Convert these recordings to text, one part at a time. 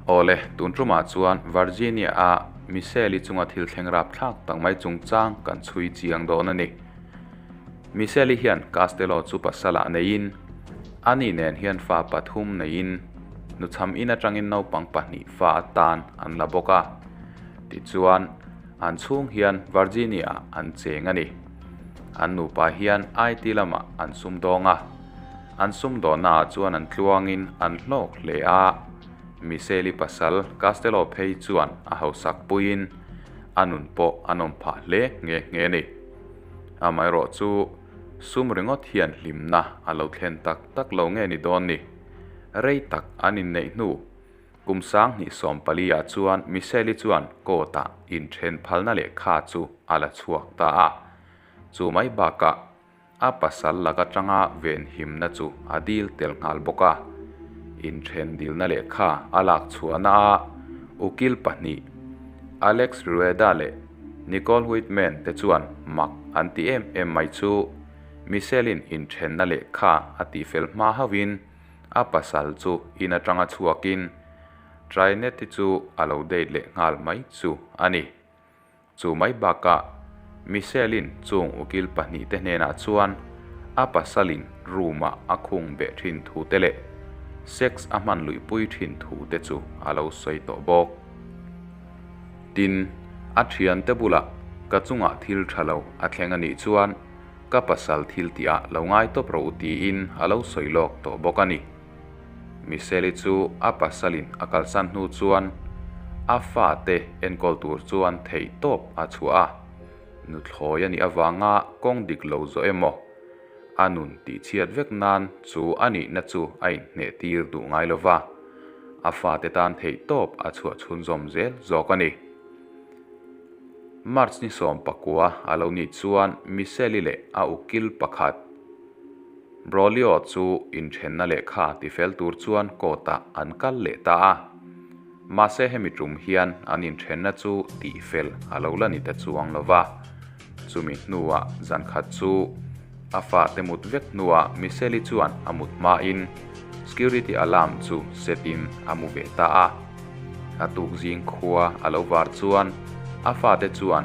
Awle, tun tumah chuan Virginia a Michelle-i chunga thil thleng rapthlak tak mai chungchang kan chhui chiang dawn a ni. Michelle-i hian Castello chu pasalah neiin, ani nen hian fa pathum neiin, nuchham in atangin naupang pahnih fa atan an la bawk a. Tichuan, an chhung hian Virginia-ah an cheng a ni. An nupa hian IT lamah an sumdawng a. An sumdawnnaah chuan an tluangin an hlawk hle a. Michelle-i pasal Castello phei chuan a hausak puiin a nun pawh a nawm phah hle nghe nghe a ni. Amaherawh chu sum ringawt hian hlimna a lo thlen tak tak lo nge ni dawn ni. Rei tak an inneih hnu kum 2014 ah chuan Michelle-i chuan court-ah inthen phalna lehkha chu a la chhuak ta a. Chu mai bakah A pasal lak atanga venhimna chu a dil tel nghal bawk a. Inthen dilna lehkha a lak chhuahna a ukil pahnih, Alex Rueda leh Nicole Whitman te chuan mak an ti em em mai chu Michelle-in inthenna lehkha a tihfel hma hauhin a pasal chu in atanga chhuakin Trinity chu a lo date leh nghal mai chu a ni. Chu mai bakah Michelle-in chung ukil pahnihte hnenah chuan a pasalin room-ah a khung beh thin thu te leh sex a hman luihpui thin thu te chu a lo sawi tawh bawk. Tin, a thiante bulah ka chungah thil tha lo a thleng a nih chuan ka pasal thil tihah lo ngai tawp rawh u tiin a lo sawi lawk tawh bawk a ni. Michelle-i chu a pasalin a kalsan hnu chuan a fate enkawl tur chuan theih tawp a chhuah a, nuthlawi a nih avanga kawng dik lo zawh emaw a nun tihchhiat vek nan chu a nihna chu a inhneh tir duh ngai lo va, a fate tan theih tawp a chhuah chhunzawm zel zawk a ni. March ni 19 a lo nih chuan Michelle-i leh a ukil pakhat, Brolio chu inthenna lehkha tifel tur chuan court-ah an kal leh ta a. Mahse hemi tum hian an inthenna chu tihfel a lo la ni ta chuang lo va. Chumi hnuah zan khat chu a fate mut vek hnuah Michelle-i chuan a mut hmain security alarm chu set-in a mu ve ta a. A tuk zing khua a lo var chuan a fate chuan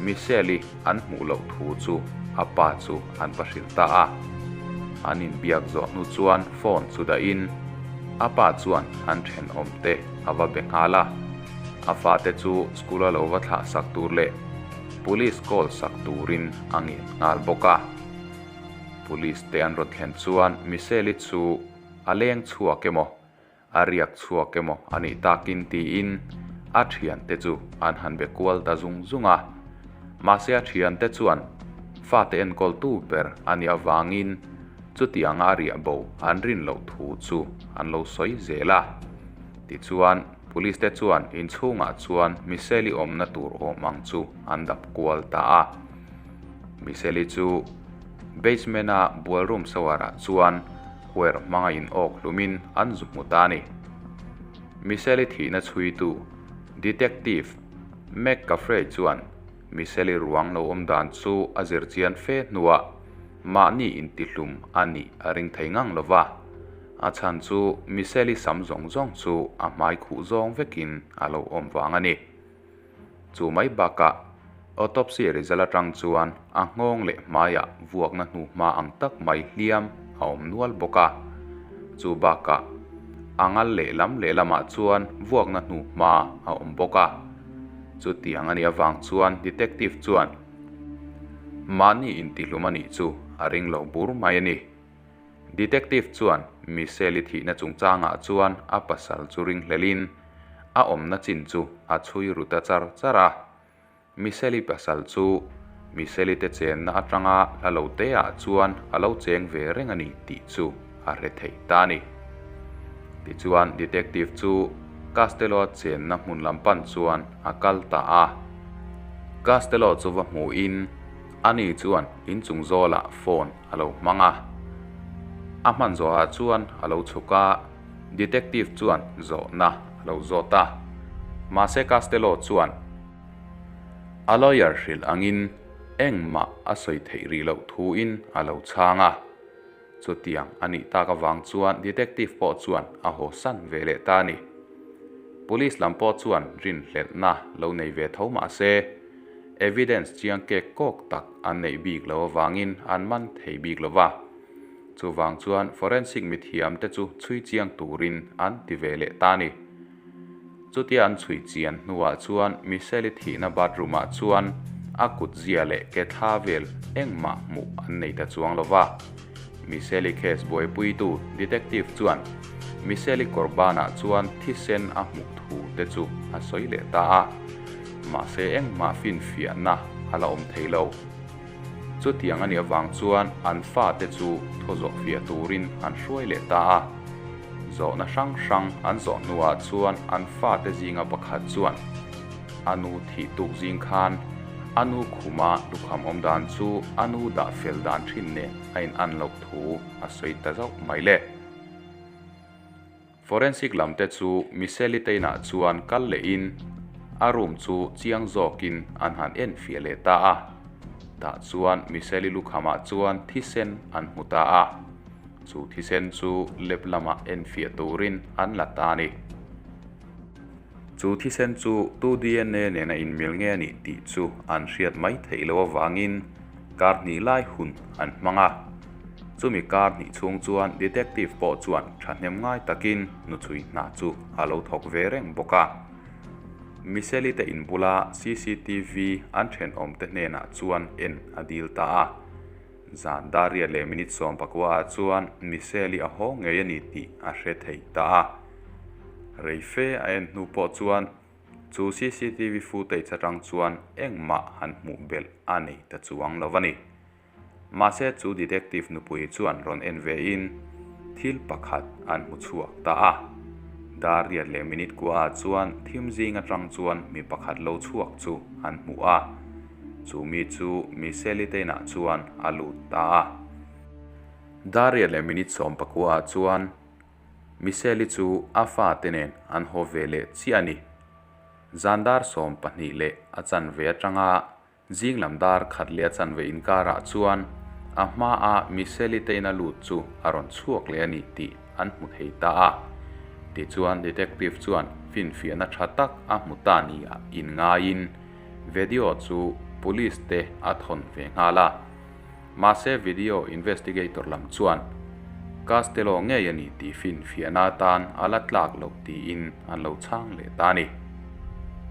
Michelle-i an hmuh loh thu chu a pa chu an va hrilh ta a. An inbiak zawh hnu chuan phone chu dahin a pa chuan an thenawm te a va be nghal a. A fate chu school a lo va thlah sak tur leh police call sak turin a ngen nghal bawk a. Police te an rawn thlen chuan Michelle-i chu a leng chhuak emaw A riak chhuak emaw a nih takin tiin a thiante chu an han be kual ta zung zung a. Mahse a thiante chuan fate enkawltu ber a nih avangin chutianga a riah bo an rin loh thu chu an lo sawi zel a. Tichuan Police te chuan inchhungah chuan Michelle-i awmna tur awm ang chu an dap kual ta a. Michelle-i chu basement-a bualroom shower-ah chuan Huer hmanga in awk hlumin an zu hmu ta a ni. Michelle-i thihna chhuitu Detective McCaffrey chuan Michelle-i ruang lo awm dan chu a zir chian fe hnuah mahni intihlum a nih a ring thei ngang lo va. A chhan chu Michelle-i sam zawng zawng chu a hmai khuh zawng vekin a lo awm vang a ni. Chu mai bakah autopsy result atang chuan a nghawng leh hmaiah vuakna hnuhma ang tak mai hliam a awm nual bawk a. Chu bakah a ngal lehlam lehlamah chuan vuakna hnuhma a awm bawk a. Chutiang a nih avang chuan detective chuan mahni intihlum a nih chu a ring lo bur mai a ni. Detective chuan Michelle-i thihna chungchangah chuan a pasal chu ringhlelin a awmna chin chu a chhui ru ta char char a. Michelle-i pasal chu Michelle-i te chenna atanga hla lo te ah chuan a lo cheng ve reng a ni tih chu a hre thei ta a ni. Tichuan detective chu Castello-a chenna hmun lam pan chuan a kal ta a. Castello chu va hmuhin ani chuan inchung zawlah phone a lo hmang a. A hman zawhah chuan a lo chhuk a, detective chuan zawhna a lo zawt a. Mahse Castello chuan a lawyer hrilh angin engmah a sawi theih rih loh thuin a lo chhang a. Chutiang a nih tak avang chuan detective pawh chuan a haw san ve leh ta a ni. Police lam pawh chuan rinhlelhna lo nei ve tho mah se, evidence chiang kek kawk tak an neih bik lo avangin an man thei bik lo va. Chuvang chuan forensic mithiamte chu chhui chiang turin an ti ve leh ta a ni. Chutia an chhui chian hnuah chuan Michelle-i thihna bathroom-ah chuan a kutzia leh ke thla vel engmah hmuh an nei ta chuang lo va. Michelle-i case buaipuitu detective chuan Michelle-i kawr banah chuan thisen a hmuh thu te chu a sawi leh ta a, mahse engmah finfiahna a la awm thei lo. Chutiang a nih avang chuan an fate chu thaw zawh fiah turin an hruai leh ta a. Zawhna hrang hrang an zawh hnuah chuan an fate zinga pakhat chuan a nu thih tuk zing khan a nu khuma lukham awm dan chu a nu dah fel dan thin nen a in an loh thu a sawi ta zauh mai le. Forensic lam te chu Michelle-i te inah chuan kal lehin a room chu chiang zawkin an han en fiah leh ta a. Tah chuan Michelle-i lukhamah chuan thisen an hmu ta a. Chu thisen chu lab lamah en fiah turin an la ta a ni. Chu thisen chu tu DNA nena inmil nge a nih tih chu an hriat mai theih loh avangin kar hnih lai hun an hmang a. Chumi kar hnih chhung chuan detective pawh chuan thahnem ngai takin nuchhui hna chu a lo thawk ve reng bawk a. Michelle-i te in bula cctv an thenawmte hnenah chuan en a dil ta a. Zan dar riat leh minute 14 ah chuan Michelle-i a haw ngei a ni tih a hre thei ta a. Rei fe a en hnu pawh chuan chu cctv footage atang chuan engmah han hmuh belh a nei ta chuang lo a ni. Mahse chu detective nupui chuan rawn en ve in thil pakhat an hmu chhuak ta a. Dar riat leh minute kua ah chuan thim zing atang chuan mi pakhat lo chhuak chu an hmu a. Chu mi chu Michelle-i te inah chuan a lut ta a. Dar riat leh minute 19 ah chuan Michelle-i chu a fate nen an haw ve leh chiah a ni. Zan dar 12 leh a chanve atanga Zing lam dar khat leh a chanve inkarah chuan a hmaa Michelle-i te ina lut chu a rawn chhuak leh a ni tih an hmu thei ta a. Tichuan detective chuan finfiahna tha tak a hmu ta nia inngaiin video chu police te a thawn ve nghal a. Mahse video investigator lam chuan Castello ngei a ni tih finfiahna atan a la tlak loh tiin an lo chhang leh ta a ni.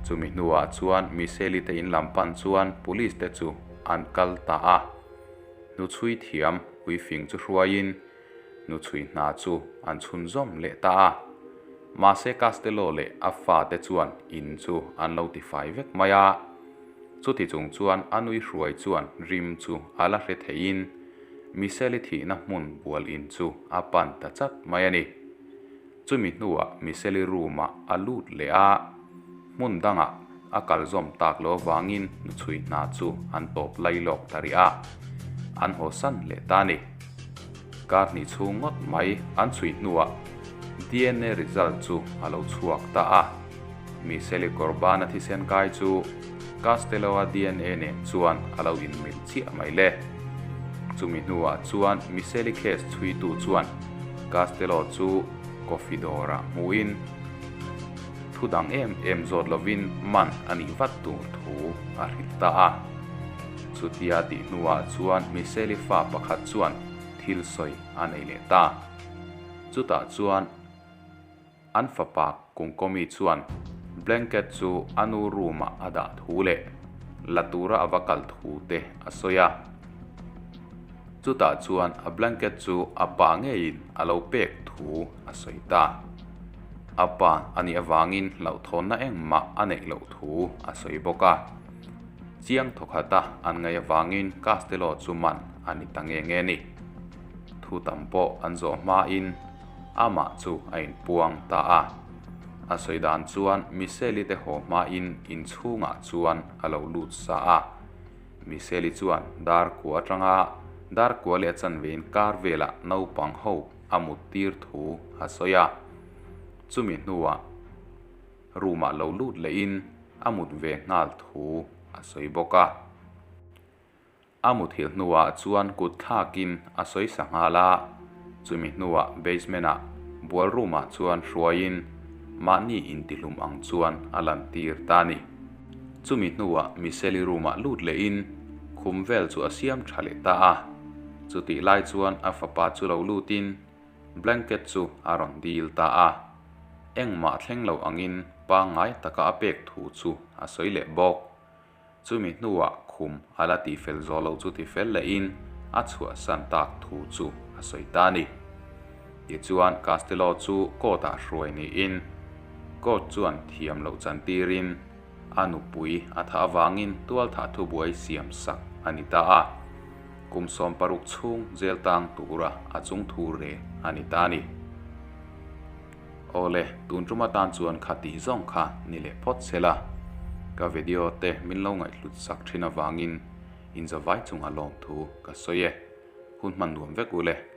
Chumi hnuah chuan Michelle-i te in lam pan chuan police te chu an kal ta a. Hnuchhui thiam uifing chu hruaiin hnuchhui hna chu an chhunzawm leh ta a. Mahse Castello leh a fate chuan in chu an lo tifai vek mai a. Chuti chung chuan a nui hruai chuan rim chu a la hre theiin Michelle-i thihna hmun bual in chu a pan ta chat mai a ni. Chumi hnuah Michelle-i room-ah a lut leh a, hmun dangah a kal zawm tak lo avangin hnuchhui hna chu an tawp lai lawk ta rih a, an hawsan leh ta a ni. Kar hnih chhung ngawt mai an chhui hnuah dna result chu a lo chhuak ta a. Michelle-i kawrbana thisen kai chu Castello-a dna nen chuan a lo inmil chiah mai le. Chumi hnuah chuan Michelle-i case chhuitu chuan Castello chu coffee dawrah hmuhin thu dang em em zawt lovin man a nih vat tur thu a hrilh ta a. Chutia tih hnuah chuan Michelle-i fa pakhat chuan thil sawi a nei leh ta. Chutah chuan An fapa Kungkawmi chuan blanket chu a nu room-ah a dah thu leh la tura a va kal thu te a sawi a. Chutah chuan a blanket chu a pa ngeiin a lo pek thu a sawi ta. A pa a nih avangin hlauhthawnna engmah a neih loh thu a sawi bawk a. Chiang thawkhata an ngaih avangin Castello chu man a ni ta nge nge a ni. Thu tam pawh an zawh hmain Amah chu a inpuang ta a. A sawi dan chuan Michelle-i te haw hmain inchhungah chuan a lo lut sa a. Michelle-i chuan dar kua atanga dar kua leh a chanve inkar velah naupang ho a mut tir thu a sawi a. Chumi hnuah room-ah lo lut lehin a mut ve nghal thu a sawi bawk a. A muthilh hnuah chuan kut thlakin a sawi sa nghal a, chumi hnuah basement-ah bual room-ah chuan hruaiin mahni intihlum ang chuan a lantir ta a ni. Chumi hnuah Michelle-i room-ah lut lehin khum vel chu a siam tha leh ta a. Chutih lai chuan a fapa chu lo lutin blanket chu a rawn dil ta a. Engmah thleng lo angin pangngai taka a pek thu chu a sawi leh bawk. Chumi hnuah khum a la tifel zawh loh chu tifel lehin a chhuahsan tak thu chu a sawi ta a ni. Tichuan Castello chu court-ah hruai niin court chuan thiam loh chantirin a nupui a thah avangin tualthah thubuai siam sak a ni ta a. Kum 16 chhung jail tang tura a chungthu rel a ni ta a ni. Awle, tun tum atan chuan kha tih zawng kha ni leh phawt se la. Ka video te min lo ngaihhlut sak thin avangin inzavai chunga lawmthu ka sawi e. Hun hman nuam vek u le.